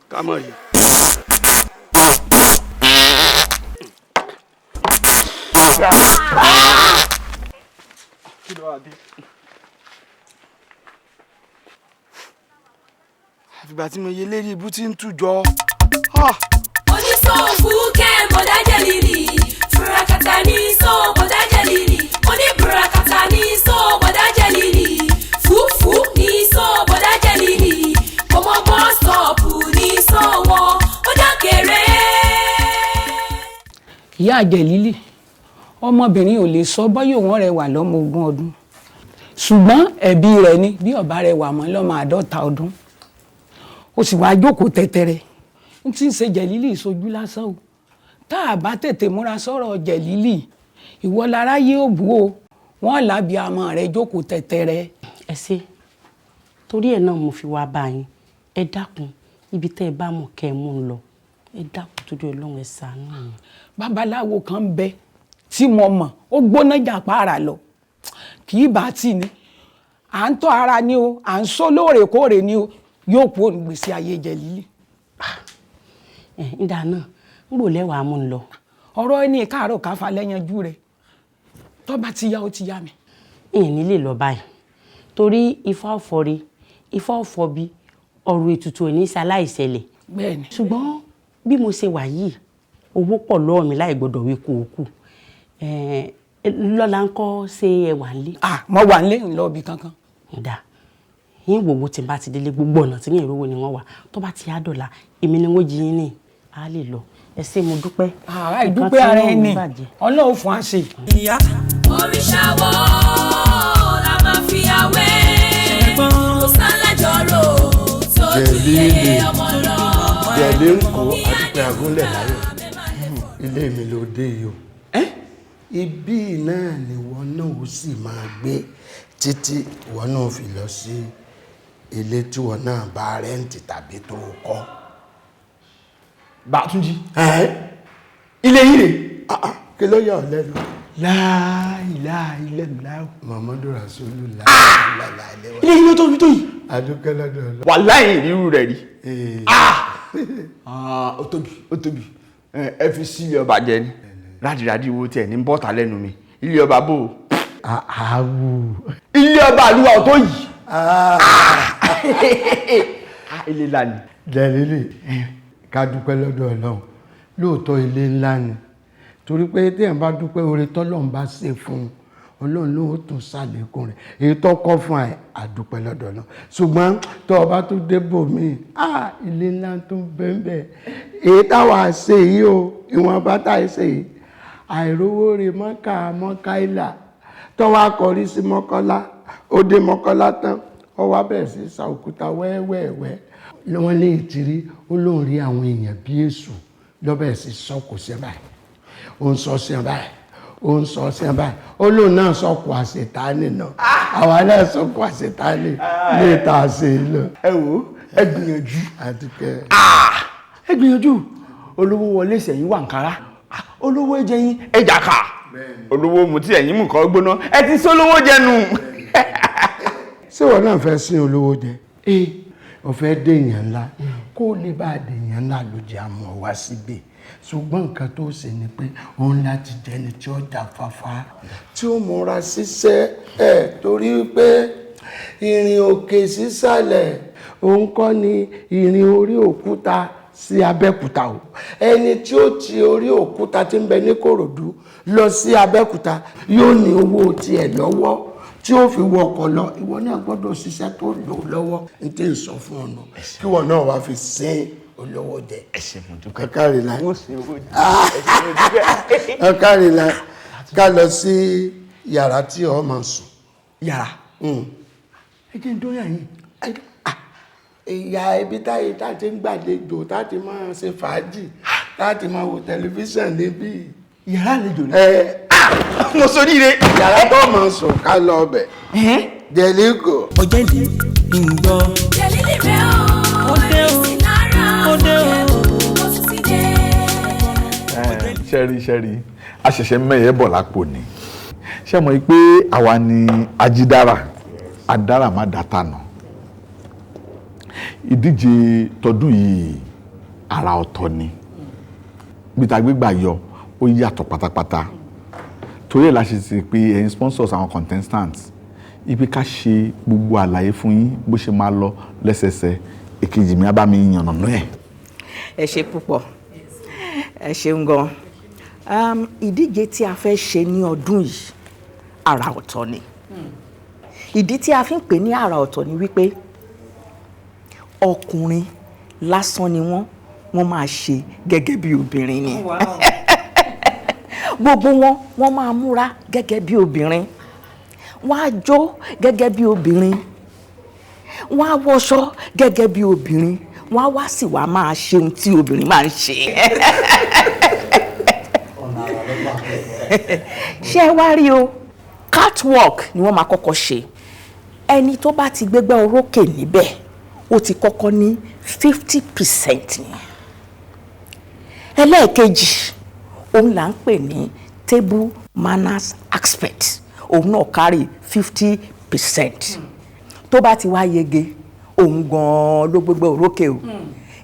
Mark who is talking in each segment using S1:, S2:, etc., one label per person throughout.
S1: Ká mọ̀ rí. Kí ló wá dé? Àfìgbà tí mo yẹ lérí ibú tí ń tú jọ.
S2: Oníṣòwò kẹ́ bọ̀dá Jẹ́lílì, bùràkàtà ní sọ bọ̀dá Jẹ́lílì, oníbùràkàtà ní sọ bọ̀dá Jẹ́lílì, fùfú ní sọ bọ̀dá Jẹ́lílì, kọmọ bọ́ọ̀sọ̀pù ní sọ wọn, ó dákẹ́rẹ́.
S3: Ìyá Jẹ̀lílì, ọmọbìnrin ò lè sọ bọ́yọ̀ wọn rẹwà lọ́mọ 20 ọdún, ṣùgbọ́n ẹ̀bi rẹ̀ ni bí ọ̀bá rẹwà mọ́ lọ́mọ 50 ọdún. Ó sì wá jókòó tẹ́tẹ́rẹ́ n tí ń ṣe Jẹ̀lílì ìṣojú lásán o. Tá a bá tètè múra sọ̀rọ̀ Jẹ̀lílì, ìwọ láráyé ò bú o, wọ́n làbí àmọ́ rẹ̀ jókòó tẹ́tẹ́rẹ́.
S4: Ẹ ṣe, torí ẹ̀ náà mo fi wá bá yín. Ẹ dákun, ibi tẹ́ ẹ bá mọ̀ kẹ́ ẹ mú un lọ. Ẹ dákun, tójú Ọlọ́run, ẹ ṣàánú mi.
S3: Babaláwo kan ń bẹ tí mo mọ̀, ó gbóná jà pààrà lọ, kì í bá tì ní à ń tọ́ ara ni o, à ń sọ lóòrèkóòrè ni o, yóò kú òun gbèsè ayé Jẹ̀lílì.
S4: Ẹ ń dáa náà, ń gbò lẹ́wàá mú un lọ.
S3: Ọ̀rọ̀ ẹni káàárọ̀ káfa lẹ́yanjú rẹ̀, tó bá ti yá ó ti yá mi.
S4: Ìyẹn nílé lọ báyìí torí ifá ọ̀fọ̀re, ifá ọ̀fọ̀bi, ọ̀rọ̀ ètùtù ò ní ṣaláìṣẹlẹ̀.
S3: Bẹ́ẹ̀ni.
S4: Ṣùgbọ́n bí mo ṣe wà yìí, owó pọ̀ lọ́wọ́ mi láì gbọ́dọ̀ wí kú òkú. Lọ́la ń kọ́, ṣe ẹ wà nílé?
S3: Mo wà nílé, ń lọ ibì kankan.
S4: Ǹda yín gbogbo tí n bá ti délé, gbogbo ọ̀nà tí yín ìrówó ni wọ́n wà. Tó bá ti á dọ̀la, èmi ni wọ́n jí yín ní a lè lọ. Ẹ ṣé, mo dúpẹ́.
S3: Àrà ìdúpẹ́ ara ẹni, Ọlọ́run fún wa ṣe.
S2: Ìyá. Òrìṣà wo la máa fi àwẹ̀? Kò sálájọrò tó ju yẹyẹ ọmọ lọ.
S5: Jẹ̀lé ń kó àdúpẹ́ agúnlẹ̀ láyọ̀. Ilé mi ló dé yìí o. Ibí náà ni ìwọ náà ó sì máa gbé títí ìwọ náà fi lọ sí ilé tí ìwọ náà bá rẹ́ǹtì tàbí tó kọ́.
S6: Bàtúnjí. Ilé yìí rè.
S5: Kí ló yà ọ́ lẹ́nu?
S6: La ilaha illallah.
S5: Muhammadu Rasulullah.
S6: Ilé yìí ló tóbi tó yìí.
S5: Adúpẹ́ lọ́dọ̀ Ọlọ́run.
S6: Wàláhì, ìrírú rẹ̀ rí. Ó tóbi, ó tóbi. Ẹ fi sí ilé ọba jẹ ni. Rádìrádì wo tiẹ̀ ní bọ́ta lẹ́nu mi. Ilé ọba bò ó.
S5: Àwù.
S6: Ilé ọba àlúwà ò tó yìí. Ilé ńlá ni.
S5: Jẹ̀lílì, ká dúpẹ́ lọ́dọ̀ Ọlọ́run. Lóòótọ́ ilé ńlá ni. Torí pé téèyàn bá dúpẹ́ oore tọ́lọ́run bá ṣe fún un, Ọlọ́run ló tún ṣàlékún rẹ̀. Èyí tó kọ́ fún ẹ, àdúpẹ́ lọ́dọ̀ Ọlọ́run. Ṣùgbọ́n tó o bá tún débò mí, ilé ńlá tó ń bẹ́ẹ̀. Èyí táwa ṣe yìí o, ìwọ̀n bá tá a ṣe yìí, àìrówó rè mọ́kà mọ́kà ìlà. Tó wá kọrí sí Mọ́kọ́lá, ó dé Mọ́kọ́lá tán, ó wá bẹ̀rẹ̀ sí sa òkúta wẹ́wẹ́wẹ́. Wọ́n lé ìtìrí, ó lóun rí àwọn èèyàn bí èṣù lọ́bẹ̀ sí sọ́kò sí ẹ báyìí. Ó ń sọ sí ẹ báyìí, ó ń sọ sí ẹ báyìí, ó lóun náà sọkò àṣetánì náà. Àwa náà sọkò àṣetánì ní ìta ṣe lọ.
S6: Ẹ wo, ẹ gbìyànjú.
S5: Àdúkẹ́.
S6: Ẹ gbìyànjú. Olówó wọlé sẹ́yìn wà nkárá. Olówó jẹ yín, ẹ jàkà. Olówó mu tí ẹ̀yin mú kọ́ gbóná. Ẹ ti sólówó jẹnu.
S5: Ṣé ìwọ náà fẹ́ sin olówó jẹ? O fẹ́ dèèyàn ńlá. Kó lè bá dèèyàn ńlá ló jẹ́ àmọ́ wá síbí. Ṣùgbọ́n nǹkan tó ṣe ni pé òun láti jẹ́ ẹni tí ó jà fáfá, tí ó múra ṣiṣẹ́ ẹ̀, torí pé ìrìn òkè sísàlẹ̀ òun kọ́ ni ìrìn orí òkúta sí Abẹ́òkúta o. Ẹni tí ó ti orí òkúta tí ń bẹ ní Kòròdú lọ sí Abẹ́òkúta yóò ní owó tiẹ̀ lọ́wọ́ tí ó fi wọkọ̀ lọ. Ìwọ náà gbọ́dọ̀ ṣiṣẹ́ tó lò lọ́wọ́. N tí ń sọ fún ọ nù, kí ìwọ náà wá fi sin olówó jẹ.
S6: Ẹ ṣé, mo dúpẹ́.
S5: Ẹ káre láì.
S6: Mo sin owó jẹ. Ẹ ṣé, mo dúpẹ́.
S5: Ẹ káre láì. Ká lọ sí yàrá tí o máa sùn.
S6: Yàrá. Ẹ jẹ́ ń dóyà yín.
S5: Ìyá ibi táyé tá ti ń gbàlejò, tá ti máa ṣe fàájì, tá ti máa wo tẹlifíṣàn níbí.
S6: Yàrá àlejò ni.
S5: Ẹ
S6: Mo soríire.
S5: Yàrá tó máa sùn, ká lọ ọbẹ̀. Jẹ̀líkò.
S7: Ọ̀jẹ̀lì ń gbọ́.
S2: Jẹ̀lílì rẹ̀ o,
S7: Ó dé o.
S2: ẹni sí lára
S7: Ó dé o.
S2: fún ó tún ti dé.
S8: Ṣẹ́rí ṣẹ́rí, a ṣẹ̀ṣẹ̀ mẹ́yẹ bọ̀ lápò ni. Ṣé mọ̀ pé àwa ni ajídára, adára má dátà nà. Ìdíje tọdún yìí Àrà ọ̀tọ̀ ni. Bí ta gbégbà yọ, ó yàtọ̀ pátápátá. Torí ẹ̀ la ṣe ti pé ẹ̀yin sponsors, àwọn contestants, ibi ká ṣe gbogbo àlàyé fún yín bó ṣe máa lọ lẹ́sẹẹsẹ. Èkejì mi á bá mi yànnàná ẹ̀.
S9: Ẹ ṣe púpọ̀, ẹ ṣeun gan. Ìdíje tí a fẹ́ ṣe ní ọdún yìí, àrà ọ̀tọ̀ ni. Ìdí tí a fi ń pè ní àrà ọ̀tọ̀ ni wípé ọkùnrin lásán ni wọ́n, wọ́n máa ṣe gẹ́gẹ́ bí obìnrin ni. Gbogbo wọn, wọ́n máa múra gẹ́gẹ́ bí obìnrin, wọ́n á jó gẹ́gẹ́ bí obìnrin, wọ́n á wọṣọ gẹ́gẹ́ bí obìnrin, wọ́n á wá sì wá máa ṣe ohun tí obìnrin máa ń ṣe. Ṣé ẹ wá rí o, catwalk ni wọ́n máa kọ́kọ́ ṣe. Ẹni tó bá ti gbégbá orókè níbẹ̀, ó ti kọ́kọ́ ní 50% ni. Ẹlẹ́ẹ̀kejì, òun là ń pè ní table manners aspect, òun náà carry 50%. Tó bá ti wá yege, òun gan-an ló gbégbá orókè o.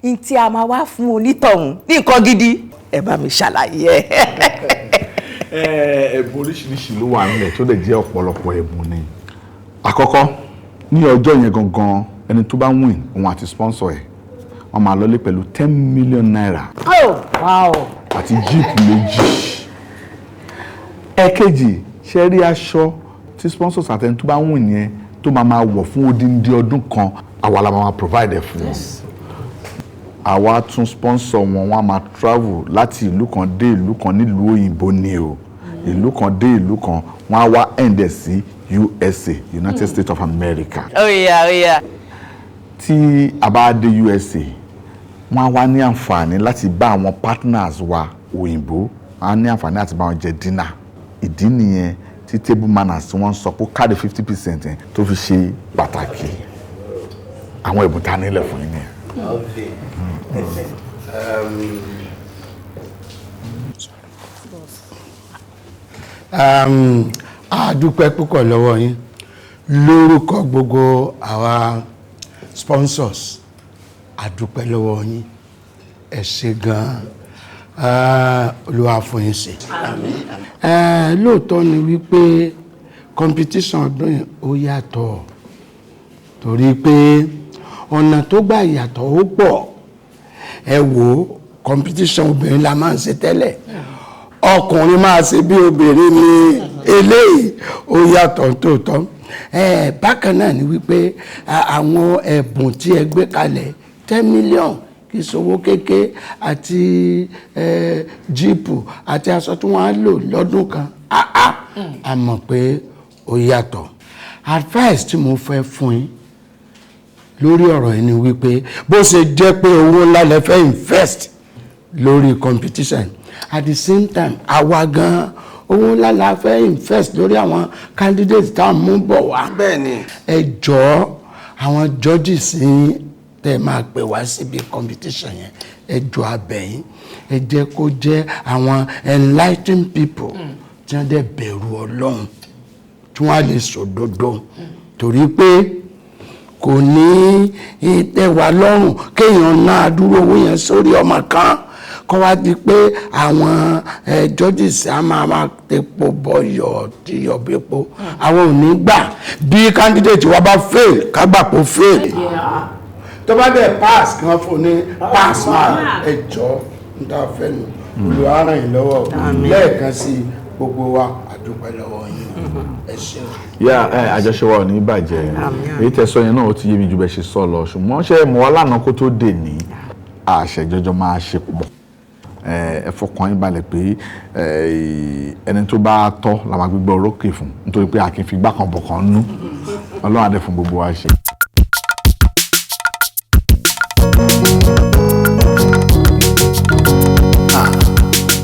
S9: N tí a máa wá fún onítọ̀hún ní nǹkan gidi, ẹ bá mi ṣàlàyé ẹ.
S8: Ẹ̀bùn oríṣiríṣi ló wà nílẹ̀ tó lè jẹ́ ọ̀pọ̀lọpọ̀ ẹ̀bùn ni. Àkọ́kọ́, ní ọjọ́ yẹn gangan, ẹni tó bá win, òun àti sponsor ẹ̀, wọ́n máa lọlé pẹ̀lú ₦10 million.
S3: Oh, wow.
S8: Àti jeep 2. Ẹ̀kejì, ṣe rí aṣọ tí sponsors àti ẹni tó bá win yẹn tó máa máa wọ̀ fún odindi ọdún kan, àwa la máa provide ẹ̀ fún wọn. Àwa tún sponsor wọn, wọ́n á máa travel láti ìlú kan dé ìlú kan nílùú òyìnbó ni o, ìlú kan dé ìlú kan, wọ́n á wá end ẹ̀ sí USA, United States of America.
S9: Oh yeah, oh yeah.
S8: Tí a bá dé USA, wọ́n á wá ní àǹfààní láti bá àwọn partners wa òyìnbó, wọ́n á ní àǹfààní láti bá wọn jẹ dinner. Ìdí nìyẹn tí table manners tí wọ́n ń sọ pé carry 50% yẹn tó fi ṣe pàtàkì. Àwọn ẹ̀bùn tá a nílẹ̀ fún yín nìyẹn.
S5: Lovely. A dúpẹ́ púpọ̀ lọ́wọ́ yín lórúkọ gbogbo àwa sponsors. A dúpẹ́ lọ́wọ́ yín, ẹ ṣé gan-an, Olúwa fún yín ṣe. Lóòótọ́ ni wípé competition ọdún yìí ó yàtọ̀, torí pé ọ̀nà tó gbà yàtọ̀ ó pọ̀. Ẹ wò ó, competition obìnrin la máa ń ṣe tẹ́lẹ̀, ọkùnrin máa ṣe bí obìnrin ni eléyìí, ó yàtọ̀ tóòtọ́. Bákan náà ni wípé àwọn ẹ̀bùn tí ẹ gbé kalẹ̀, 10 million, kì í ṣòwò kéke, àti jeep àti aṣọ tí wọ́n á lò lọ́dún kan, a mọ̀ pé ó yàtọ̀. Advice tí mo fẹ́ fún yín lórí ọ̀rọ̀ yìí ni wípé bó ṣe jẹ́ pé owó ńlá lẹ fẹ́ invest lórí competition, at the same time, àwa gan owó ńlá la fẹ́ invest lórí àwọn candidates tá à ń mú bọ̀ wá.
S1: Bẹ́ẹ̀ni.
S5: Ẹ jọ̀ọ́, àwọn judges yín tẹ́ ẹ máa pè wá síbi competition yẹn, ẹ jọ̀ọ́, a bẹ̀ yín, ẹ jẹ́ kó jẹ́ àwọn enlightened people tí wọ́n dẹ̀ bẹ̀rù Ọlọ́run, tí wọ́n á lè sòdodo, torí pé kò ní tẹ́ wa lọ́rùn kéèyàn náà dúró owó yẹn sórí ọmọ kan, kọ́ wá di pé àwọn judges á máa máa tepo bọyọ̀ tíyọ̀ bípo. Àwọn ò ní gbà. Bí candidate wa bá fail, ká gbà kó fail, tó bá dẹ̀ pass, kí wọ́n fún ní pass mark. Ẹ jọ̀ọ́, n ta fẹ́ nu. Olúwa ràn yín lọ́wọ́ o. Lẹ́ẹ̀kan sí i, gbogbo wa, a dúpẹ́ lọ́wọ́ yín o. Ẹ ṣeun.
S8: Yá ẹ, àjọṣe wa ò ní bàjẹ́. Èyí tẹ́ sọ yẹn náà, ó ti yé mi ju bẹ́ẹ̀ ṣe sọ lọ, ṣùgbọ́n ṣé mo wá lánàá kó tó dè ní àṣẹjọjọ máa ṣe pọ̀. Ẹ fọkàn yín balẹ̀ pé ẹni tó bá tọ́ la máa gbégbá orókè fún, nítorí pé a kì í fi igbá kan bọ̀ kan nú. Ọlọ́run á dẹ̀ fún gbogbo wa ṣe.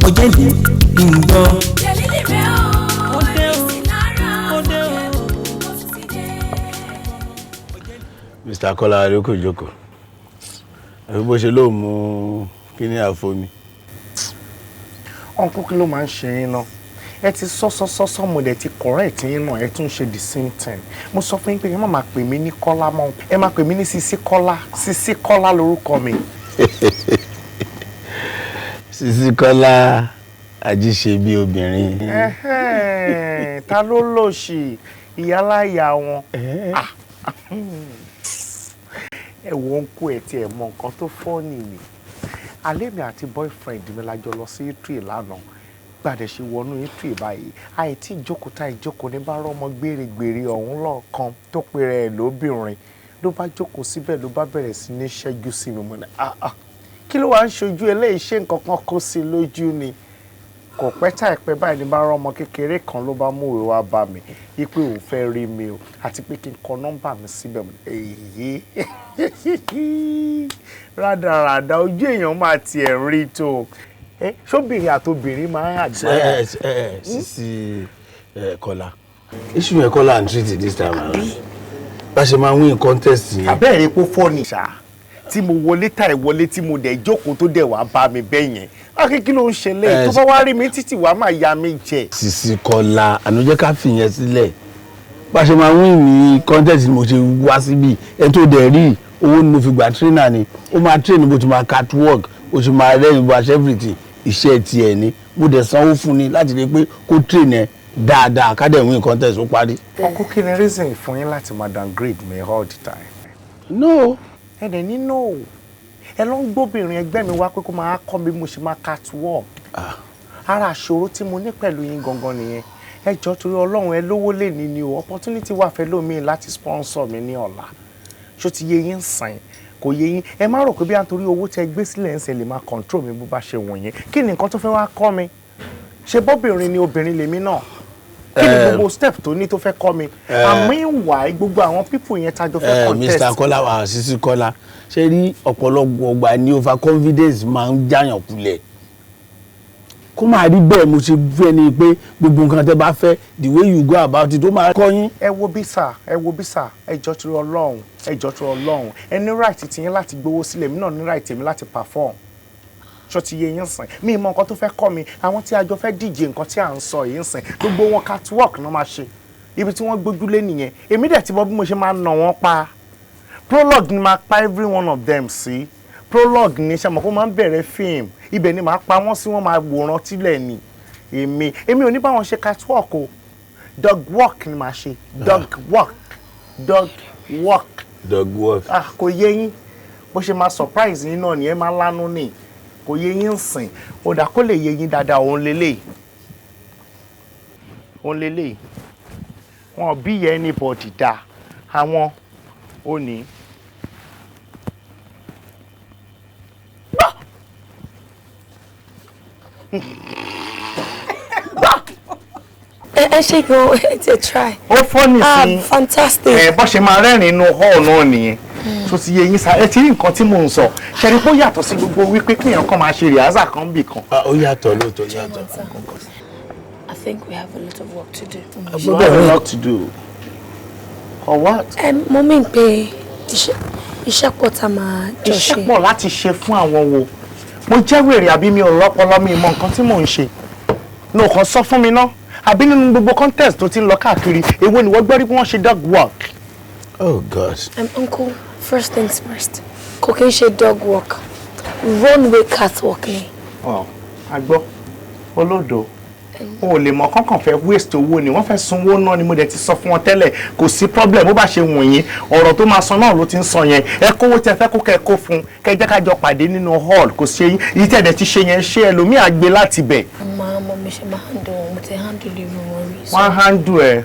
S7: Ọ̀jẹ̀lì ń gbọ́.
S2: Jẹ̀lílì rẹ̀ o, ẹni lára ọ̀jẹ̀ ó tún ti dé.
S10: Mr. Kọ́lá Arékò jókòó, àfi bó ṣe lóun mú kíní àfomi.
S11: Uncle, kí ló máa ń ṣe yín náà? Ẹ ti sọ sọ sọ sọ, mo dẹ̀ ti correct yín náà, ẹ tún ṣe the same thing. Mo sọ fún yín pé ẹ má máa pè mí ní Kọ́lá mọ́, ẹ máa pè mí ní Sisi Kọ́lá. Sisi Kọ́lá lórúkọ mi.
S10: Sisi Kọ́lá ajíṣe bí obìnrin.
S11: Ta ló lòṣì ìyáláyà wọn? Ẹ wo ń kó ẹ tí ẹ mọ nǹkan tó fọ́ nìyí. Alẹ́ mi àti boyfriend mi la jọ lọ sí eatery lánàá. Gbàdẹ̀ ṣe wọnú eatery báyìí, àìtí ìjókòó tá ìjókòó ní bá rọ́mọ gbèrègbèrè ọ̀hún lọ́ọ̀kan tó pe rẹ̀ lóbìnrin, ló bá jókòó síbẹ̀, ló bá bẹ̀rẹ̀ sí ní ṣẹ́jú sí mi. Mo ní, "Ah ah, kí ló wàá ń ṣojú eléyìí? Ṣé nǹkan kan kó sí lójú ni?" Kò pẹ́ tá ìpẹ́ báyìí ní bá rọ́mọ kékeré kan ló bá múwèé wá bá mi wípé òun fẹ́ rí mi o, àti pé kí n kọ nọ́mbà mi síbẹ̀. Mo ní, èyí rádaràda, ojú èèyàn máa tiẹ̀ rí tó ẹ. Ṣóbìnrin àtobìnrin máa ń àgbáyà.
S10: Sisi Kọ́lá, issue yẹn Kọ́lá and treat it this time around, bá ṣe máa win contest yẹn.
S11: Àbẹ́ẹ̀rẹ̀ epo fọ́ ni ṣá, tí mo wọlé tá ì wọlé, tí mo dẹ̀ jókòó, tó dẹ̀ wá bá mi bẹ́ẹ̀ yẹn, akí kí ló ń ṣe lẹ́yìn tó bá wá rí mi títí wàá máa ya mi jẹ.
S10: Sisi Kọ́lá, ànújẹ́ ká fìyẹn sílẹ̀. Bá ṣe máa win ní contest ni mo ṣe wá síbí. Ẹ tó dẹ̀ rí owó ni mo fi gbà trainer ni ó máa train bó ti máa catwalk, ó ti máa rẹ́yìn, bó aṣọ, everything. Iṣẹ́ tiẹ̀ ni mo dẹ̀ sanwó fún ni láti rí i pé kó train ẹ dáadáa, ká dẹ̀ win contest, ó parí.
S11: Ọkọ, kí ni reason fún yín láti máa downgrade me all the time?
S10: No.
S11: Ẹ dẹ̀ ní no, ẹ lọ ń gbóbìnrin ẹgbẹ́ mi wá pé kó máa kọ́ mi bí mo ṣe máa catwalk. Ara àṣòro tí mo ní pẹ̀lú yín gangan nìyẹn. Ẹ jọ, torí Ọlọ́run, ẹ lówó lè ní ni o, opportunity wà fẹ́ lómi láti sponsor mi ní ọ̀la. Ṣó ti yé yín sìn? Kò yé yín? Ẹ má rò pé bí à ń torí owó tẹ gbé sílẹ̀ ń ṣe lè máa control mi bó bá ṣe wù yín. Kí ni nǹkan tó fẹ́ wá kọ́ mi? Ṣe bọ́bìnrin ni, obìnrin lèmi náà. Kí ni gbogbo step tó ní tó fẹ́ kọ́ mi? Àmọ́ ìwà gbogbo àwọn people yẹn tájọ fẹ́ contest.
S10: Mr. Kọ́lá wa, Sisi Kọ́lá, ṣe rí ọ̀pọ̀lọpọ̀ ọgbà ní over confidence máa ń jáyàn kulẹ̀. Kó máa rí bẹ́ẹ̀, mo ṣe fẹ́ ni pé gbogbo nǹkan tẹ́ bá fẹ́, the way you go about it, ó máa kọ́ yín.
S11: Ẹ wo bí sà, ẹ wo bí sà, ẹ jọ torí Ọlọ́run, ẹ jọ torí Ọlọ́run. Ẹ ní right tiyín láti gbowó sílẹ̀, èmi náà ní right tèmi láti perform. Ṣó ti yé yín sìn? Mi mọ nǹkan tó fẹ́ kọ́ mi. Àwọn tí a jọ fẹ́ díje, nǹkan tí à ń sọ yìí ń sìn, gbogbo wọn catwalk náà máa ṣe. Ibi tí wọ́n gbójúlé nìyẹn. Èmi dẹ̀ ti mọ bí mo ṣe máa nà wọ́n pa. Prologue ni máa pa every one of them sí. Prologue ni, ṣe mọ̀ kó máa ń bẹ̀rẹ̀ fíìmù, ibẹ̀ ni màá pa wọ́n sí, wọ́n máa wòran tílẹ̀ ni. Èmi ò ní bá wọn ṣe catwalk o, dog walk ni màá ṣe, dog walk, dog walk.
S10: Dog walk.
S11: Ah, kò yé yín. Bó ṣe máa surprise yín náà nìyẹn, máa lánú ni. Kò yé yín sìn? Ó dà, kó lè yé yín dáadáa, òun lélẹ̀, òun lélẹ̀. Wọn bí yẹ anybody dá àwọn ò ní.
S2: Ẹ ṣe gan, ẹ ti try.
S11: Ó fọ́
S2: Ah,
S11: nìsín.
S2: Fantastic.
S11: Ẹ bọ́ ṣe máa rẹ́rìn inú hall náà nìyẹn. Tó ti yé yín sá? Ẹ ti rí nǹkan tí mò ń sọ? Ṣe ni kó yàtọ̀ sí gbogbo wípé kéèyàn kan máa ṣe rìhásà kan bì kan.
S10: Ó yàtọ̀ lóòótọ́, yàtọ̀.
S2: I think we have a lot of work to do.
S11: We have a lot to do. Or what?
S2: Mo mean pé iṣẹ́ pọ̀ tá a máa jọ ṣe.
S11: Iṣẹ́ pọ̀ láti ṣe fún àwọn wo? Mo jẹ́ wèrè àbí mi ò lọ́pọlọ, mi mọ nǹkan tí mò ń ṣe? Ní òkan sọ fún mi ná, àbí nínú gbogbo contest tó ti ń lọ káàkiri, èwo ni wọ́n gbọ́ rí pé wọ́n ṣe dog walk?
S10: Oh God.
S2: Uncle, first things first. Kò kí n ṣe dog walk. Runway catwalk ni.
S11: Ọ agbọ́ olódo, o ò lè mọ kọ́kàn fẹ́ waste owó ni, wọ́n fẹ́ sanwó náà ni. Mo dẹ̀ ti sọ fún wọn tẹ́lẹ̀, kò sí problem, bó bá ṣe wùn yín. Ọ̀rọ̀ tó máa sọ náà ló ti ń sọ yẹn. Ẹ kówó tẹ fẹ́ kó, kẹ́ kó fún, kẹ́ jẹ́ ká jọ pàdé nínú hall. Kò ṣe yín èyí tẹ̀ dẹ̀ ti ṣe yẹn, ṣé ẹlòmíì á gbé láti bẹ̀.
S2: Máa mọ mi ṣe máa handle wọn, mo ti handle irú wọn rí.
S11: Wọ́n á handle ẹ̀.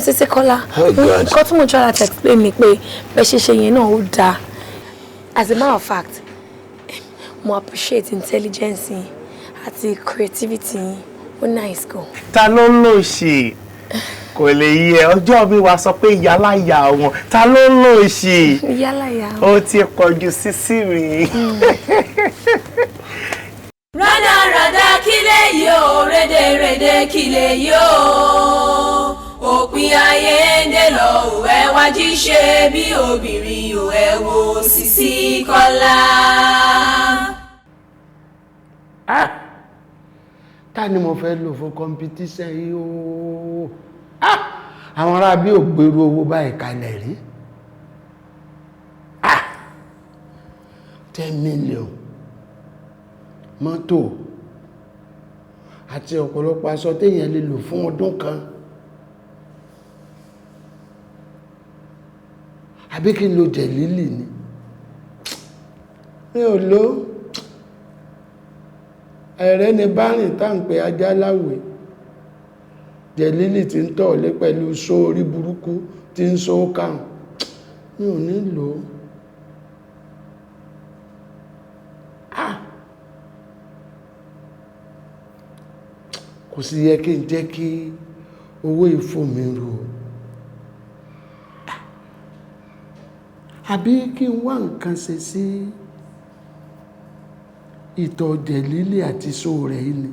S2: Sisi Kọ́lá,
S10: Oh, God.
S2: nǹkan tí mo try láti explain ni pé bẹ́ẹ̀ ṣe ṣe yẹn náà ó dáa. As a matter of fact, mo appreciate intelligence yín àti creativity yín. Ó nice gan.
S11: Ta ló ń lò ṣì kò lè yí ẹ? Ọjọ́ mi wá sọ pé ìyálà ìyá wọn, ta ló ń lò ṣì?
S2: Yálà yà.
S11: Ó ti pọ̀jù sísí mi.
S2: Rádaràdà kí lè yí o, rédèrèdè kí lè yí o, òpin ayé ń dé lọ ò. Ẹ wá jí ṣe bí obìnrin ò, ẹ wo Sisi Kọ́lá.
S5: Ah! Ta ni mo fẹ́ lò fún competition yìí o? Ah! Àwọn ará bí ò gbèrú owó báyìí kalẹ̀ rí. Ah! 10 million. Mọ́tò àti ọ̀pọ̀lọpọ̀ aṣọ téèyàn lè lò fún ọdún kan. Àbí kí n lo jẹ̀lílì ni? Mi ò lò ó. Ẹ̀rẹ́ ni bárìn tá ń pè ajá láwèé. Jẹ̀lílì tí ń tọ̀ lé pẹ̀lú só orí burúkú tí ń só kàrùn. Mi ò ní lò ó. Kò sì yẹ kí n jẹ́ kí owó ìfò mi rò ó. Àbí kí n wá nǹkan ṣe sí ìtọ̀ jẹ̀lílì àti só rẹ̀ yìí ni.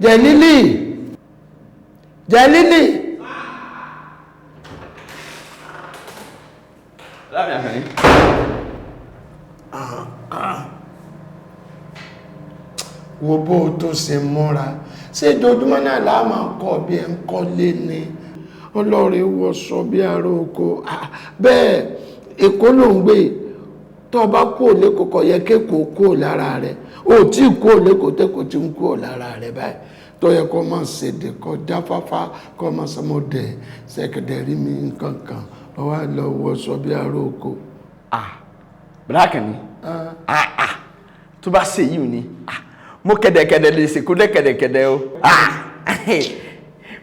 S5: Jẹ̀lílì! Jẹ̀lílì!
S6: Láàmì Àkànní.
S5: Wo bó o tó ṣe múra, ṣé ojoojúmọ́ náà la máa kọ́ bí ẹ ń kọ́lé ni? Ọlọ́rin wọṣọ bí ará oko. Bẹ́ẹ̀ Èkó ló ń gbé. Tó o bá kúrò lÉkòó, kò yẹ kékòó kúrò lára rẹ̀. O tí kúrò lÉkòó tẹ́kọ̀ọ́ tí ń kúrò lára rẹ̀ báyìí. Tó yẹ kó máa ṣèdè kó jáfáfá, kó máa sọmọdẹ̀ ṣẹ̀kẹ̀dẹ̀ rí mi nǹkan kan. Ó wá lọ wọṣọ bí ará oko.
S6: Bùrọ̀dá Àkànní, tó bá ṣe yìí ni mo kẹ̀dẹ̀kẹ̀dẹ̀ lè ṣèkó dẹ́kẹ̀dẹ̀kẹ̀dẹ̀ o.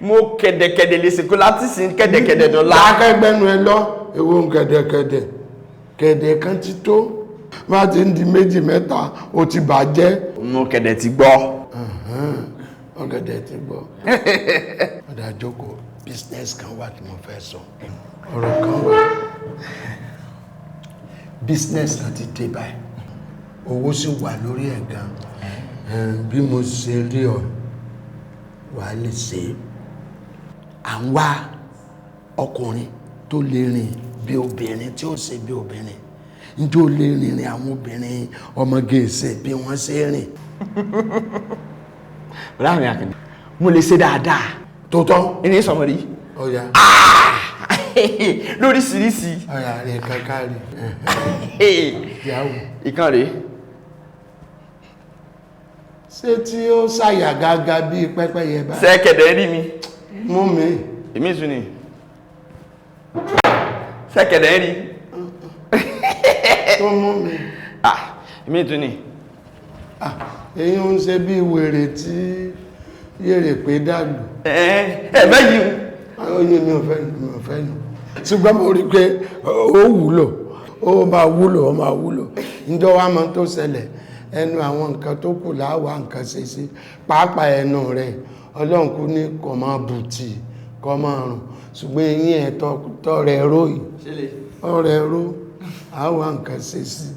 S6: Mo kẹ̀dẹ̀kẹ̀dẹ̀ lè ṣèkó láti sin kẹ̀dẹ̀kẹ̀dẹ̀ dọ̀la.
S5: Akẹgbẹ́nu ẹ lọ, èwo ń kẹ̀dẹ̀kẹ̀dẹ̀. Kẹ̀dẹ̀ kan ti tó. Bá ti ń di méjì mẹ́ta, ó ti bàjẹ́.
S6: Mo kẹ̀dẹ̀ ti gbọ́.
S5: Ọ̀gẹ̀dẹ̀ ti gbọ́. Ọ̀dà jókòó, business kan wà tí mo fẹ́ sọ. Ọ̀rọ̀ kan wà. Business kan ti dé báyìí. Owó sì wà lórí ẹ̀ gan. Bí mo ṣe rí ọ, wà á lè ṣe é. À ń wá ọkùnrin tó lè rìn bí obìnrin, tí ó ṣe bí obìnrin. Ǹjẹ́ ó lè rìnrìn àwọn obìnrin ọmọge ìsìn bí wọ́n ṣe rìn?
S6: Bùrọ̀dá mi Àkànní, mo lè ṣe dáadáa.
S5: Tòótọ́.
S6: Ìní sọmọ rí.
S5: Ọ̀yà.
S6: Lóríṣiríṣi.
S5: Ọ̀yà rẹ̀ kankan rẹ̀. Ìyàwó.
S6: Ìkan rèé.
S5: Ṣé tí ó ṣàyà gágá bíi pẹ́pẹ́yẹ báyìí?
S6: Ṣẹ́kẹ̀dẹ̀ rí mi.
S5: Mú mi.
S6: Èmi tún ni. Ṣẹ́kẹ̀dẹ̀ rí.
S5: Tó mú mi.
S6: Èmi tún ni.
S5: Èyí ń ṣe bí wèrè tí yèrè pé dàlù.
S6: Ẹ bẹ́ yìí.
S5: Oyin mi ò fẹ́ yìí, mi ò fẹ́ yìí. Ṣùgbọ́n mo rí i pé ó wúlò, ó máa wúlò, ó máa wúlò. Ǹjọ́ wa máa tó ṣẹlẹ̀, ẹnu àwọn nǹkan tó kù láwa nǹkan ṣe sí, pàápàá ẹnu rẹ̀, Ọlọ́run kú ní kò máa bùtì, kò máa rùn. Ṣùgbọ́n eyín ẹ̀ tọrẹ ró yìí, ọrẹ ró, àwa nǹkan ṣe sí.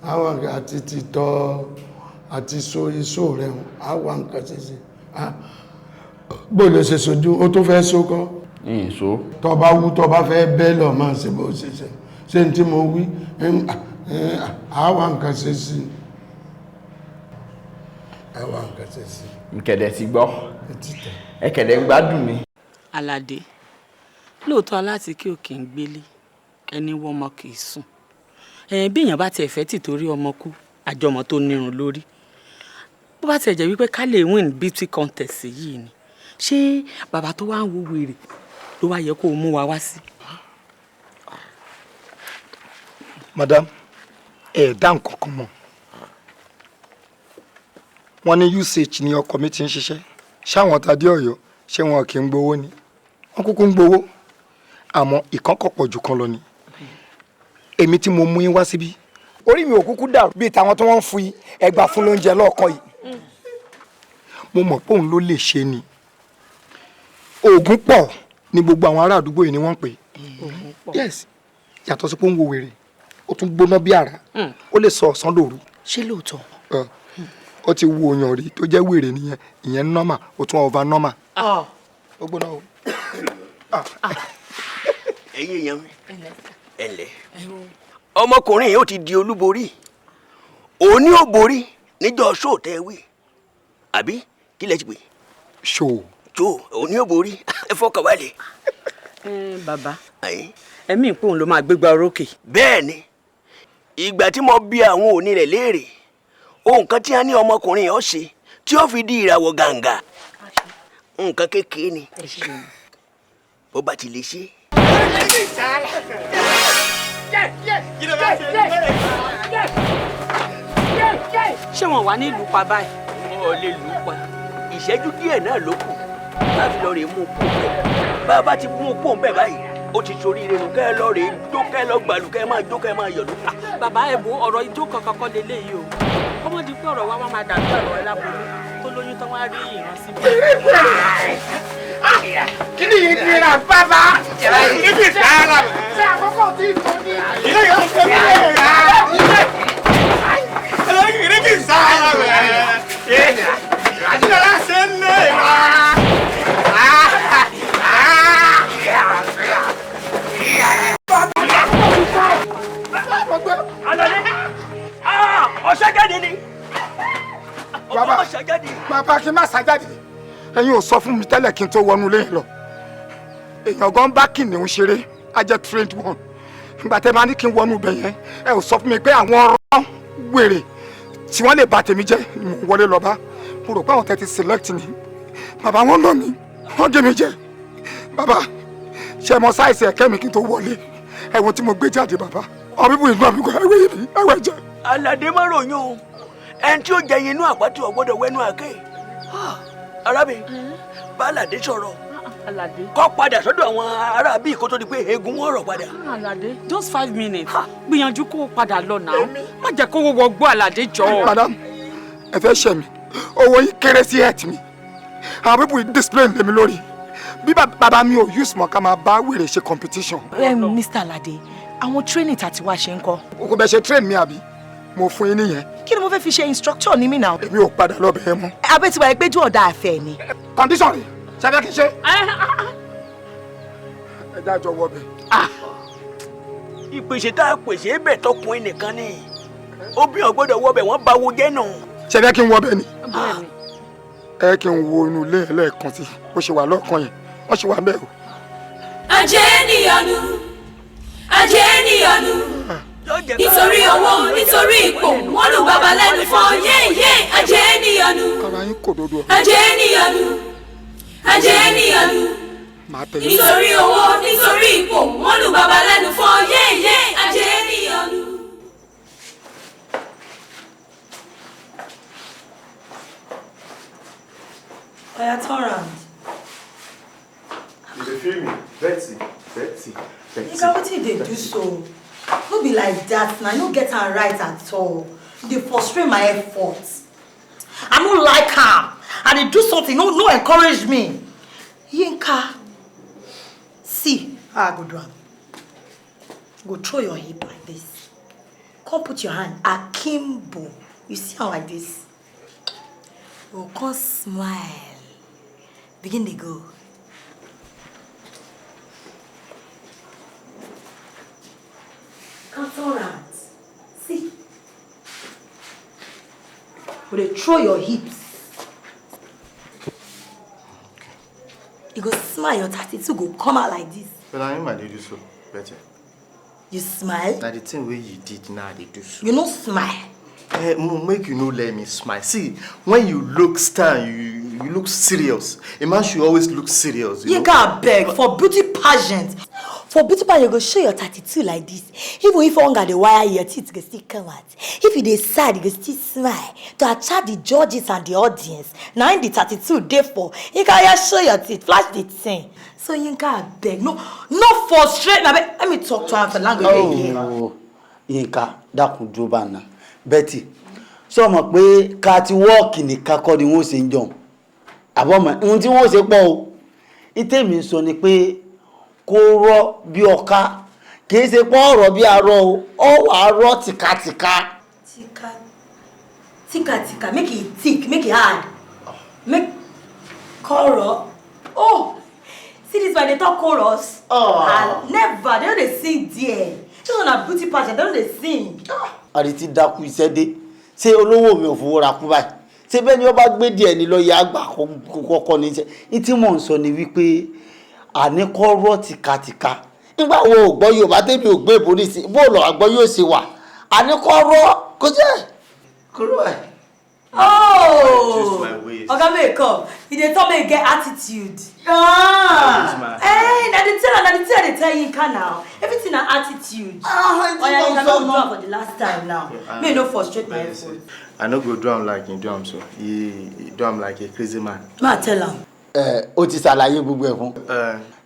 S5: Àwọn nǹkan àti títọ́ àti so iṣó rẹ̀, àwa nǹkan ṣe sí. Bó ló ṣe sojú, ó tó fẹ́ so kọ́.
S6: Ìṣó.
S5: Tó bá wú, tó bá fẹ́ bẹ́ lọ máa ṣe bó ṣe ṣe. Ṣé n tí mo wí, àwa nǹkan ṣe sí. Àwa nǹkan ṣe sí.
S6: Nkẹ̀dẹ̀ ti gbọ́. Ẹ̀kẹ̀dẹ̀ ń gbádùn mi.
S4: Aládé, lóòótọ́ alátìkí ò kì í gbélé, ẹni wọ́n ọmọ kì í sùn. Bí èèyàn bá tiẹ̀ fẹ́ tì torí ọmọ kú, àjọmọ̀ tó nírun lórí. Bó bá tiẹ̀ jẹ́ wípé ká lè win beauty contest yìí ni, ṣé bàbá tó wá ń wo wèrè ló wá yẹ kó mú wa wá sí?
S12: Madam, ẹ dá nǹkan kan mọ̀. Wọ́n ní UCH ni ọkọ mi ti ń ṣiṣẹ́. Ṣáwọn tadé Ọ̀yọ́ ṣé wọn kì í gbowó ni? Wọ́n kúkú ń gbowó. Àmọ́ ìkan kò pọ̀ jù kan lọ ni. Èmi tí mo mú yín wá síbí, orí mi ò kúkú dàrú bíi tàwọn tí wọ́n ń fi ẹgbàá fún lóúnjẹ lọ́ọ̀kan yìí. Mo mọ̀ pé òun ló lè ṣe ni. Oògùn pọ̀ ní gbogbo àwọn ará àdúgbò yìí ni wọ́n ń pè. Yes, yàtọ̀ sí pé ó ń wo wèrè, ó tún gbóná bí àrá, ó lè sọ ọ̀sán dòru.
S9: Ṣé lóòótọ́?
S12: Ó ti wo òyàn rí tó jẹ́ wèrè nìyẹn, ìyẹn normal, ó tún over normal. Ó gbóná o.
S13: Ẹ̀yin èèyàn mi, ẹ ǹlẹ́. Ọmọkùnrin yìí ó ti di olúborí. Òun ni ó borí níjọ́ ṣóò tẹ́ wí. Àbí kí lẹ ti pè?
S12: Ṣóò.
S13: Ṣóò, òun ni ó borí. Ẹ fọkàn balẹ̀.
S4: Bàbá, ẹ̀mí ìpò òun ló máa gbégbá orókè.
S13: Bẹ́ẹ̀ ni, ìgbà tí mo bi àwọn òní rẹ̀ léèrè ohun kan tí a ní ọmọkùnrin yẹn ó ṣe tí ó fi di ìràwọ̀ gàǹgà, nǹkan kékeré ni bó bá ti lè ṣe.
S4: Ṣé wọn wà ní ìlú pa báyìí?
S13: Wọn ò lè lù ú pa, ìṣẹ́jú díẹ̀ náà ló kù láti lọ rè mú un kó bẹ́ẹ̀. Bá a bá ti mú un kó bẹ́ẹ̀ báyìí, ó ti sori ire nù. Kẹ́ ẹ lọ rè jó, kẹ́ ẹ lọ gbàlù, kẹ́ ẹ máa jó, kẹ́ ẹ máa yọ̀ lókun.
S4: Bàbá, ẹ wo, ọ̀rọ̀ ijó kankan kọ́ leléyìí o. Ọmọ di pé ọ̀rọ̀ wa wá máa dàbí ọ̀rọ̀ ẹláboyún tó lóyún tán wá rí ìran síbi.
S6: Kí ni ìnira bàbá? Ibi sára.
S11: Ṣé àkókò tí tó ní?
S6: Ilé yóò ṣe mí lè rà. Ibi sára rẹ̀. Àjọyọ̀ ṣe ń lè rà.
S13: Alade, ọ̀sẹ̀ jáde ni.
S12: Bàbá, bàbá, kí n má ṣàjáde. Ẹ̀yin ò sọ fún mi tẹ́lẹ̀ kí n tó wọnú ilé yẹn lọ. Èèyàn gan bá kìnìún ṣeré, á jẹ́ trained one. Ìgbà tẹ́ máa ní kí n wọnú ibẹ̀ yẹn, ẹ ò sọ fún mi pé àwọn ọ̀rọ̀ wèrè tí wọ́n lè bà tèmi jẹ́ ni mò ń wọlé lọ bá. Mo rò pé àwọn tẹ́ ti select ni. Bàbá, wọn lọ mi, wọ́n gé mi jẹ. Bàbá, ṣe mọ size ẹ̀kẹ́ mi kí n tó wọlé? Ẹ̀wọ̀n tí mo gbé jáde, bàbá. Àwọn bíbù ìgbà mi kọ ẹ̀wẹ̀ yìí, ẹ̀wẹ̀ jẹ.
S13: Alade, má ròyìn o. Ẹni tí ó jẹ inú àpáti ò gbọ́dọ̀ wẹnu àké. Arábìnrin, bá Alade sọ̀rọ̀ kó padà sọ́dọ̀ àwọn ará bíi kó tó di pé eegun wọn rọ̀ padà.
S4: Alade, just 5 minutes, gbìyànjú kó o padà lọ náà, má jẹ́ kó wọ gbọ́. Alade, jọ.
S12: Madam, ẹ fẹ́ ṣẹ̀ mí. Owó yín kéré sí ẹ̀ tì mí. Àwọn people yìí display lèmi lórí bí bàbá mi ò use mọ̀ ká máa bá wèrè ṣe competition.
S14: Mr. Alade, àwọn training tá a ti wá ṣe ń kọ́?
S12: Kò bẹ ṣe train mi àbí mo fún yín nìyẹn.
S14: Kí ni mo fẹ́ fi ṣe? Instructor ní mí náà.
S12: Èmi ò padà lọ bẹ̀rẹ̀ mọ́.
S14: Abẹ́ ti wà péjú ọ̀dà àfẹ́ ni.
S12: Condition rẹ̀ ṣẹfẹ́ kí n ṣe. Ẹ dájọ́ wọ bẹ̀.
S13: Ìpèsè tá a pèsè bẹ̀ tọkùnrin nìkan ni, obìnrin ò gbọ́dọ̀ wọ bẹ̀, wọ́n bá wo jẹ́ nù.
S12: Ṣẹfẹ́ kí n wọ bẹ̀ ni? Ẹ kí n wo inú ilé ẹ lẹ́ẹ̀kan sí bó ṣe wà lọ́ọ̀kan yẹn, wọ́n ṣe wà bẹ́ẹ̀ o.
S2: Ajé níyọnu, ajé níyọnu. Nítorí owó, nítorí ipò, wọ́n lù bàbá lẹ́nu fọ́ yéyé. Ajé níyọnu.
S12: Ara yín kò dodo.
S2: Ajé níyọnu, ajé níyọnu.
S12: Màá tẹ̀lé.
S2: Nítorí owó, nítorí ipò, wọ́n lù bàbá lẹ́nu fọ́ yéyé. Ajé níyọnu.
S14: Oya, turn round.
S6: You dey feel me? Betty, Betty, Betty.
S14: Yinka, wetin you dey do so? No be like that na, you no get am right at all. You dey frustrate my effort. I no like am. I dey do something, no encourage me. Yinka, see how I go do am. You go throw your hip like this. Come put your hand akimbo. You see am like this. You go come smile. Begin dey go. Come turn round. See. You dey throw your hips. You go smile, your 32 go come out like this.
S15: But na him I dey do so, Betty.
S14: You smile?
S15: Na the thing wey you did now I dey do so.
S14: You no smile.
S15: Eh, make you no let me smile. See, when you look stern, you look serious. A man should always look serious. You know?
S14: Yinka, abeg, for beauty pageant. For beauty pageant, you go show your 32 like this. Even if hunger dey wire you, your teeth go still come out. If you dey sad, you go still smile to attract the judges and the audience. Na im the 32 dey for. Yinka, oya, show your teeth, flash the thing. So Yinka, abeg, no frustrate me, abeg. Let me talk to am for language wey you hear.
S16: Oh, Yinka, dákun, dúró bá ná. Betty, sọ mọ̀ pé catwalk nìkan kọ́ ni wọ́n ṣe ń jọun àbọ̀mọ̀ ohun tí wọ́n ṣe pọ̀ o. Ìtẹ̀mí ń sọ ni pé kó rọ́ bí ọ̀ka, kì í ṣe pé ọ̀rọ̀ bí arọ o, ọ wà á rọ́ tìkatìka.
S14: Tika tika tika, make e thick, make e hard, make chorus. Oh, see this one dey talk chorus.
S16: Oh.
S14: Ah, never, they no dey sing there. This one na beauty pageant, they no dey sing.
S16: Àrètí dákú iṣẹ́ dé. Ṣé olówó mi ò fowó ra kú báyìí? Ṣé bẹ́ẹ̀ ni ó bá gbé díẹ̀ ní lọ́ọ́ yá àgbà kọ́kọ́ ní iṣẹ́ ní tí mò ń sọ ni wípé Àní kọ́ rọ́ tìkatìka. Nígbà wo ò gbọ́ Yorùbá tẹ́mi ò gbé ìbò nísìn, bó lọ àgbọ̀ yóò ṣe wà. Àní kọ́ rọ́ kó jẹ́ kúrò ẹ̀.
S14: Oh! Oga make come. You dey talk make you get attitude. Ah! Hey, na the tell na the tell dey tell Yinka now. Everything na attitude.
S16: Ah,
S14: Oya, Yinka, no do am for the last time now. May you no frustrate my effort.
S15: I no go do am like him do am so. He do am like a crazy man.
S14: Ma tell am.
S16: Ẹ o ti ṣàlàyé gbogbo ẹ̀ fún.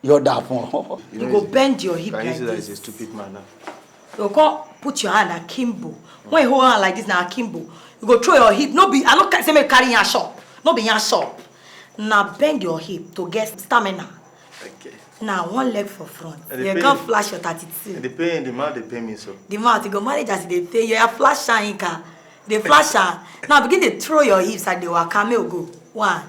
S16: Yóò dà fún ọ.
S14: You go bend your hip
S15: Can you
S14: like
S15: see that
S14: this.
S15: he's a stupid man now?
S14: You go come put your hand akimbo. When you hold hand like this na akimbo, you go throw your hip. No be, I no say make carry yan shop. No be yan shop. Na bend your hip to get stamina.
S15: Okay.
S14: Na one leg for front.
S15: And the
S14: You
S15: pain-
S14: can't flash your 32.
S15: The pain, the man dey pay me so.
S14: The mouth, you go manage as you dey pay. You flash am, Yinka. Dey flash am. Now begin dey throw your hips and dey waka. Make we go. One.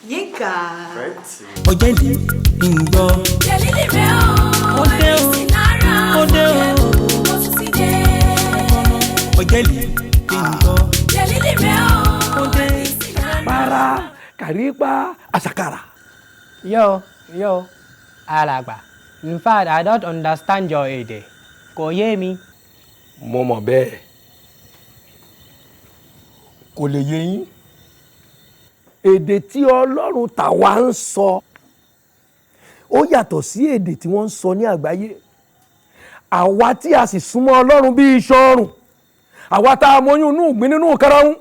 S14: Yinka.
S15: Right?
S7: Ọ̀jẹ̀lì ń gbọ́.
S2: Jẹ̀lílì rẹ̀ o,
S7: Ó dé o.
S2: ẹ̀mí sí lára
S7: Ó dé o.
S2: fúnkẹ́ o, ó tún ti dé.
S7: Ọ̀jẹ̀lì ń gbọ́.
S2: Jẹ̀lílì rẹ̀ o, ẹ̀mí sí lára.
S17: Para kàrípa àṣàkàrà.
S18: Yo, yo, alàgbà. In fact, I don't understand your èdè. Kò yé mi.
S17: Mo mọ̀ bẹ́ẹ̀, kò lè yé yín. Èdè tí Ọlọ́run tàwa ń sọ ó yàtọ̀ sí èdè tí wọ́n ń sọ ní àgbáyé. Àwa tí a sì súnmọ́ Ọlọ́run bí iṣan ọrùn, àwa tá a mọyún inú ìgbín nínú karahun,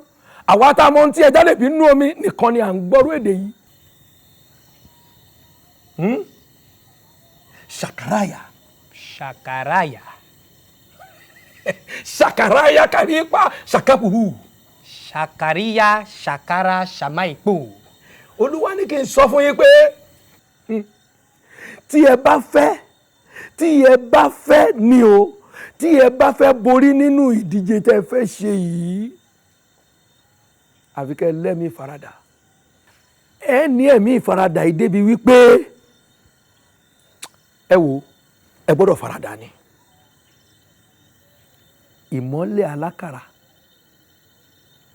S17: àwa tá a mọ ohun tí ẹja lè bí nínú omi nìkan ni à ń gbọ́rú èdè yìí. Ṣàkàràyà.
S18: Ṣàkàràyà.
S17: Ṣàkàràyà kàrípa ṣàkàpùhù.
S18: Ṣàkàríyà ṣàkàrà ṣàmáìpò.
S17: Olúwa ní kí n sọ fún yín pé tí ẹ bá fẹ́, tí ẹ bá fẹ́ ni o, tí ẹ bá fẹ́ borí nínú ìdíje tẹ́ ẹ fẹ́ ṣe yìí, àfi kẹ́ ẹ lẹ́mìí ìfaradà. Ẹ ní ẹ̀mí ìfaradà yìí débi wípé ẹ wò, ẹ gbọ́dọ̀ faradà ni. Ìmọ́lẹ̀ alákàrà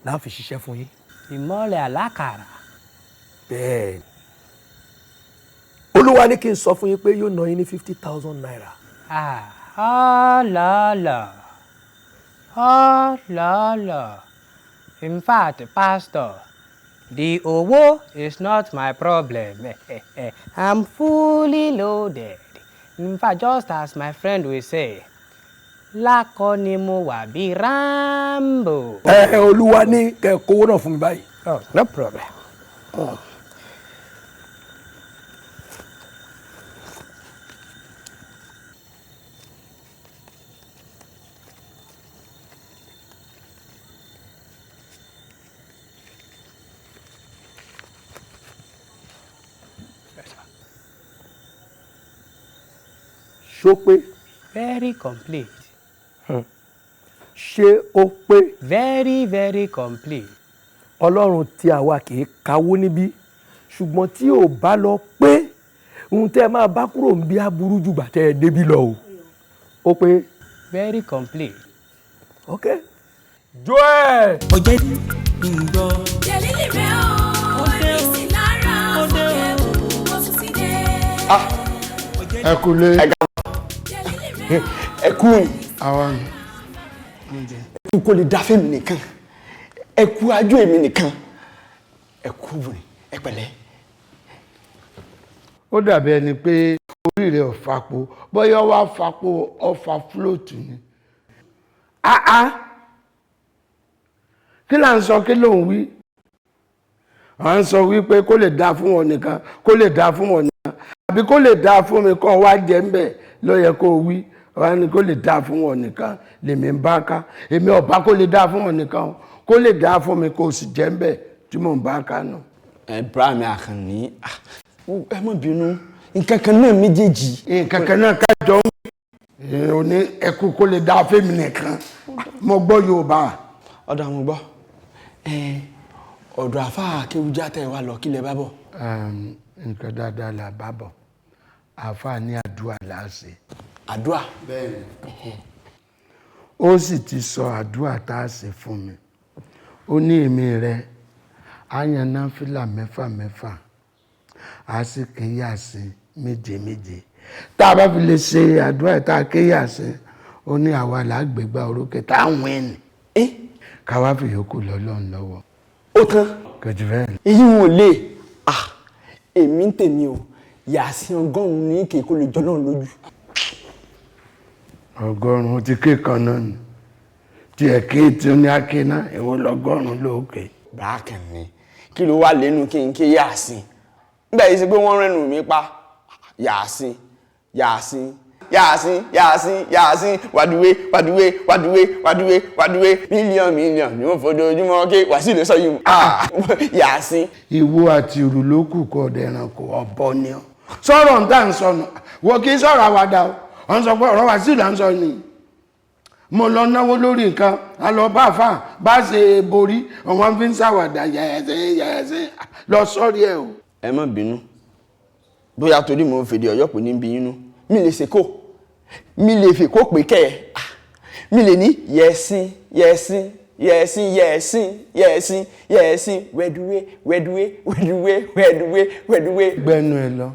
S17: la fi ṣiṣẹ́ fún yín.
S18: Ìmọ́lẹ̀ alákàrà.
S17: Bẹ́ẹ̀ ni. Olúwa ní kí n sọ fún yín pé yóò ná yín ní 50,000 naira.
S18: Ah, ọlọ́lọ́. Ọlọ́lọ́. In fact, pastor, the owó is not my problem. I'm fully loaded. In fact, just as my friend will say, lákọ ni mo wà bí Rambo.
S17: Ẹ Olúwa ní kẹ́ ẹ kówó náà fún mi báyìí.
S18: Oh, no problem.
S17: Ṣó pé?
S18: Very complete.
S17: Ṣé ó pé?
S18: Very, very complete.
S17: Ọlọ́run tí àwa kì í kawó níbí, ṣùgbọ́n tí ò bá lọ pé, ohun tẹ́ ẹ máa bá kúrò ń bí aburú jù gbà tẹ́ ẹ débí lọ o. Ó pé.
S18: Very complete.
S17: Ok. Joel.
S7: Ọ̀jẹ̀lì ń gbọ́.
S2: Jẹ̀lílì rẹ̀ o, ẹ̀mí sí lára fúnkẹ́ o, ó tún ti dé.
S5: Ẹ kú lé.
S6: Ẹ kú.
S5: Àwa ni.
S6: Ẹ kú kó lè dá fẹ́mi nìkan. Ẹ kú ajú èmi nìkan. Ẹ kú obìnrin, ẹ pẹ̀lẹ́.
S5: Ó dàbí ẹni pé orí rẹ̀ ò fapò, bóyá ó wá fapò ọfà fúlòtù ni. Áá! Kí là ń sọ, kí ló ń wí? À ń sọ wípé kó lè dáa fún wọn nìkan, kó lè dáa fún wọn nìkan, àbí kó lè dáa fún mi kó wá jẹ ńbẹ̀ ló yẹ kó wí. Wá ní kó lè dáa fún wọn nìkan lèmi ń bá ká. Èmi ọ̀bá kó lè dáa fún wọn nìkan o, kó lè dáa fún mi kó sì jẹ ńbẹ̀ tí mò ń bá ká nù.
S6: Ẹ bra mi Àkànní, ẹ má bínú, nǹkan kan náà méjèèjì.
S5: Nǹkan kan náà kájọ ń ò ní ẹkú kó lè dáa fún mi nìkan. Mo gbọ́ Yorùbá.
S6: Ọ̀dọ̀ àwọn gbọ́. Ọ̀dọ̀ àfáà Kéwújá tẹ̀ wá lọ, kí lẹ bá bọ̀?
S5: Nǹkan dáadáa là bá bọ̀. Àfáà ní àdúrà là á ṣe.
S6: Àdúrà?
S5: Bẹ́ẹ̀ni. Ó sì ti sọ àdúrà tá a ṣe fún mi. Ó ní èmi rẹ̀ á yan náfìlà mẹ́fà mẹ́fà, á sì ké Yásìn Méje méje tá a bá fi lè ṣe àdúrà tá a ké yàsín, ó ní àwa là á gbégbá orókè tá a win ní ká wá fi yòókù lọ́lọ́run lọ́wọ́.
S6: Ó tán.
S5: Kò jù bẹ́ẹ̀ lọ.
S6: Èyí wọn ò lè. Ah, èmi ń tèmi o, yàsín 100 ní kè kó lè jọ náà lójú.
S5: 100 ti ké kan náà ni tiẹ̀ ké tí ó ní aké náà, èwo lọ́gọ́rùn-ún lóòkè.
S6: Bákan ni, kí ló wà lẹ́nu kí n ké yàsín nígbà yìí ṣe pé wọ́n rẹ́nu mi pa? Yàsín, yàsín, yàsín, yàsín, yàsín, wàdúwé, wàdúwé, wàdúwé, wàdúwé, wàdúwé, mílíọ̀nù mílíọ̀nù ni wọ́n fojoojúmọ́ ké wàsíù ló sọ yìí. Ah, yàsín.
S5: Ìwo àti ìrù ló kù kọ ọ̀dẹ̀ ẹranko ọ̀bọ ni ọ sọ̀rọ̀ ń tà ń sọnù wọ kì í sọ̀rọ̀ àwàdà o. Ọ̀ ń sọ pé ọ̀rọ̀ wàsíù là ń sọ ni. Mo lọ náwó lórí nǹkan, a lọ bá fà bá ṣe borí, ọ̀wọ́n fi ń ṣàwàdà yẹ̀ẹ́sẹ̀ yẹ̀ẹ́sẹ̀ lọ sọ́rí ẹ̀ o.
S6: Ẹ má bínú, bóyá torí mo ń fèdè Ọ̀yọ́ pè ní bí inú mi lè ṣe kó mi lè fi kó pé kẹ ẹ mi lè ní yẹ̀ẹ́sìn yẹ̀ẹ́sìn yẹ̀ẹ́sìn yẹ̀ẹ́sìn yẹ̀ẹ́sìn yẹ̀ẹ́sìn, wẹ́dúwé, wẹ́dúwé, wẹ́dúwé, wẹ́dúwé, wẹ́dúwé.
S5: Gbẹnu ẹ lọ,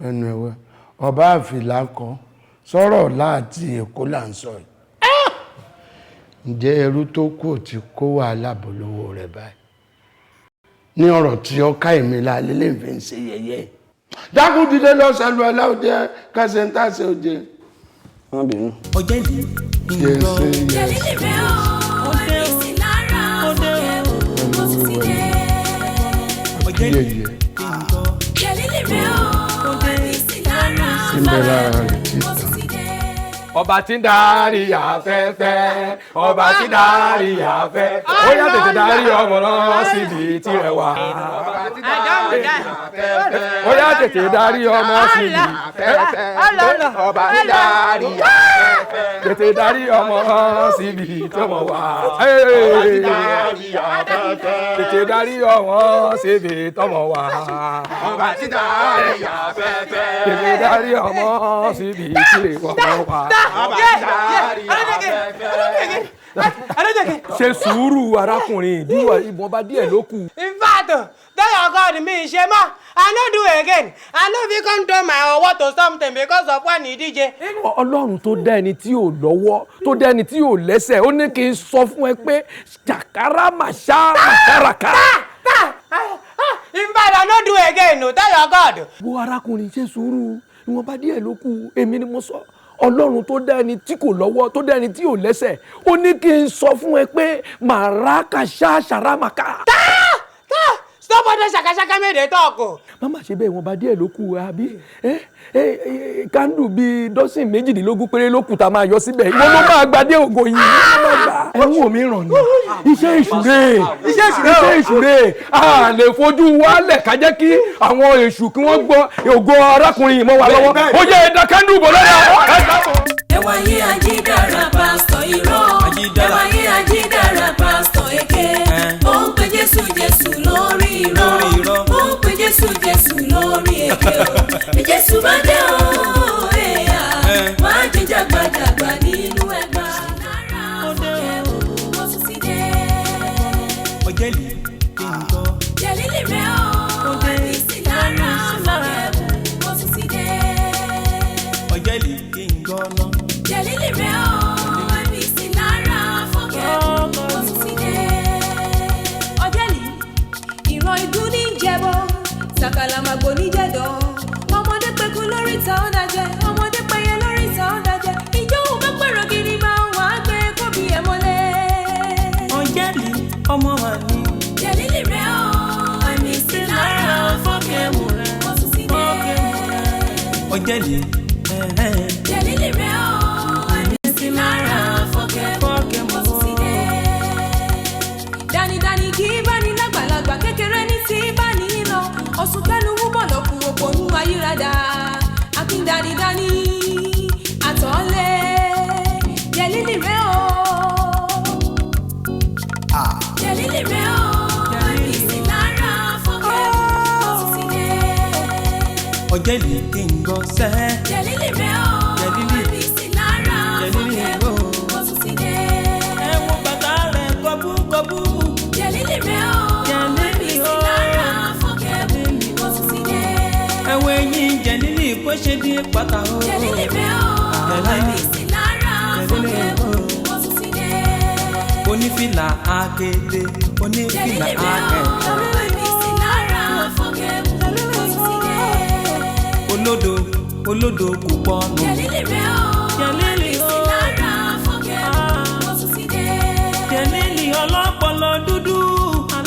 S5: gbẹnu ẹ wẹ ọba àfìlà kọ sọ̀rọ̀ láti Èkó là ń sọ yìí. Ǹjẹ́ ẹrú tó kù ò ti kó wàhálà bọ̀ lówó rẹ̀ báyìí ní ọ̀rọ̀ tí ó ká èmi la lélẹ̀ fi ń ṣe yẹ̀yẹ́? Dákun, dìde lọ sẹ́lu ẹ̀ láwùjẹ kẹsẹ̀ ń tàṣe òjẹ.
S6: Má bínú.
S7: Ọ̀jẹ̀lì.
S5: Jẹ́sẹ̀ yẹ.
S2: Jẹ̀lílì rẹ̀ o, ẹ̀mí sí lára fọ́kẹ́ mo tún ti dé.
S5: Yẹ̀yẹ́.
S2: Jẹ̀lílì rẹ̀ o, ẹ̀mí sí lára
S5: Tí ń bẹ lára rẹ̀ tí
S2: mo tún ti dé.
S17: Ọba tí ń darí afẹ́fẹ́, ọba tí ń darí afẹ́fẹ́, ó yá, tètè darí ọmọ náà síbi tirẹ̀ wá. Ó yá, tètè darí ọmọ síbi afẹ́fẹ́,
S6: Ọba tí ń darí afẹ́fẹ́.
S17: Tètè darí ọmọ síbi tọmọ wá.
S6: Ọba tí ń darí afẹ́fẹ́.
S17: Tètè darí ọmọ síbi tọmọ wá.
S6: Ọba tí ń darí afẹ́fẹ́.
S17: Tètè darí ọmọ síbi tirẹ̀ wá.
S6: Ọba tí ń darí afẹ́fẹ́.
S17: Ṣe sùúrù, arákùnrin, ìdíwọ̀ ìbọn bá díẹ̀ ló kù.
S18: In fact, tell your God mi ṣe mọ́, I no do again. I no fit come turn my ọwọ́ to something because of one ìdíje.
S17: Ọlọ́run tó dá ẹni tí ò lọ́wọ́, tó dá ẹni tí ò lẹ́sẹ̀, ó ní kí n sọ fún ẹ pé ṣàkárà màṣá màkàràkà.
S18: In fact, I no do again o, tell your God.
S17: Wo, arákùnrin, ṣe sùúrù, ìwọ̀nba díẹ̀ ló kù. Èmi ni mo sọ, Ọlọ́run tó dá ẹni tí kò lọ́wọ́, tó dá ẹni tí ò lẹ́sẹ̀, ó ní kí n sọ fún ẹ pé màràkàṣà ṣàràmàkà.
S18: Stop all those ṣàkàṣàkà make dey talk o.
S17: Má ṣe bẹ́ẹ̀, ìwọ̀nba díẹ̀ ló kù, àbí ẹ candle bíi dọ́sìn 18 péré ló kù tá a máa yọ síbẹ̀. Ìwọ ló máa gbadé ògo yìí, ìwọ ló máa gbà. Ẹ̀wọ̀n mi ràn ní iṣẹ́ ìṣúré, iṣẹ́ ìṣúré, a lè fojú wálẹ̀ ká jẹ́ kí àwọn èṣù kí wọ́n gbọ́ ògo arákùnrin yìí mọ́ wa lọ́wọ́. Ó yẹ ẹ̀dá candle bọ̀ lọ́la.
S2: Ẹ wáyé ajídára, pásítọ̀ irọ́. Ẹ wáyé ajídára, pásítọ̀ èké. Ó ń pe Jésù Jésù lórí irọ́, ó ń pe Jésù Jésù lórí èké o. Bí Jésù bá dé o, ẹ̀yà wá jẹ jàgbàjàgbà nínú ẹgbà lára fọ́kẹ́ mo tún ti dé.
S7: Ọ̀jẹ̀lì kí n gbọ́.
S2: Jẹ̀lílì rẹ̀ o, ẹ̀mí sí lára fọ́kẹ́ mo tún ti dé.
S7: Ọ̀jẹ̀lì kí n gbọ́ ná.
S2: Jẹ̀lílì rẹ̀ o, ẹ̀mí sí lára fọ́kẹ́ mo tún ti dé. Ọ̀jẹ̀lì, ìran igun ní jẹbọ, sàkàlàmàgbò ní jẹ̀dọ̀. Ọmọdé pẹ̀kú lórí ìta ọ̀dàjẹ́, ọmọdé pẹyẹ lórí ìta ọ̀dàjẹ́. Ìjọ òun bá pẹ̀rọ gidi máa wà á gbé kóbi ẹ̀ mọ́lẹ̀.
S7: Ọ̀jẹ̀lì ọmọ wa ni.
S2: Jẹ̀lílì rẹ̀ o, ẹ̀mí sí lára fọ́kẹ́ mo tún ti dé.
S7: Ọ̀jẹ̀lì.
S2: Jẹ̀lílì rẹ̀ o, ẹ̀mí sí lára fọ́kẹ́ mo tún ti dé. Dánidáni kì í bá ní lágbàlagbà, kékeré ní tí bá ní lọ. Ọ̀sùn kẹ́nu wúbọ̀ lọ́kùn òpònú ayírádà. Akíndanidání àtọ̀lé. Jẹ̀lílì rẹ̀ o. Jẹ̀lílì rẹ̀ o, ẹ̀mí sí lára fọ́kẹ́ mo tún ti dé.
S7: Ọ̀jẹ̀lì kí n gbọ́ sẹ́.
S2: Jẹ̀lílì rẹ̀ o, ẹ̀mí sí lára fọ́kẹ́ mo tún ti dé.
S7: Ẹ wo bàtà rẹ̀ kọ́búkọ́bú.
S2: Jẹ̀lílì rẹ̀ o, ẹ̀mí sí lára fọ́kẹ́ mo tún ti dé.
S7: Ẹ wo eyín. bó ṣe di pátá o.
S2: Jẹ̀lílì rẹ̀ o, ABC lára fọ́kẹ́mù, ó tún ti dé.
S7: Onífìlà akéde, onífìlà
S2: Jẹ̀lílì rẹ̀ o,
S7: akẹ́kọ̀ọ́.
S2: ABC lára fọ́kẹ́mù, ó tún ti dé.
S7: Olódo olódo kò pọnù.
S2: Jẹ̀lílì rẹ̀ o, ABC lára fọ́kẹ́mù, ó tún ti dé.
S7: Jẹ̀lílì ọlọ́pọlọ dúdú.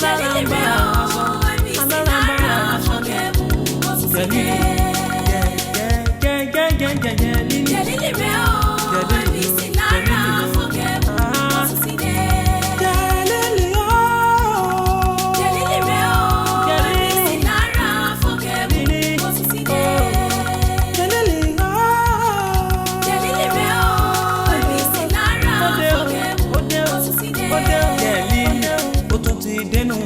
S2: Jẹ̀lílì rẹ̀ o, ABC lára fọ́kẹ́mù, ó tún ti dé.
S7: Jẹ́jẹ́jẹ́jẹ́jẹ́lílì.
S2: Jẹ̀lílì rẹ̀ o, ABC lára fọ́kẹ́mù, ó tún ti dé.
S7: Jẹ̀lílì o.
S2: Jẹ̀lílì rẹ̀ o, ABC lára fọ́kẹ́mù, ó tún ti dé.
S7: Jẹ̀lílì o.
S2: Jẹ̀lílì rẹ̀ o, ABC lára fọ́kẹ́mù, ó tún ti dé.
S7: Jẹ̀lílì ó tún ti dénú.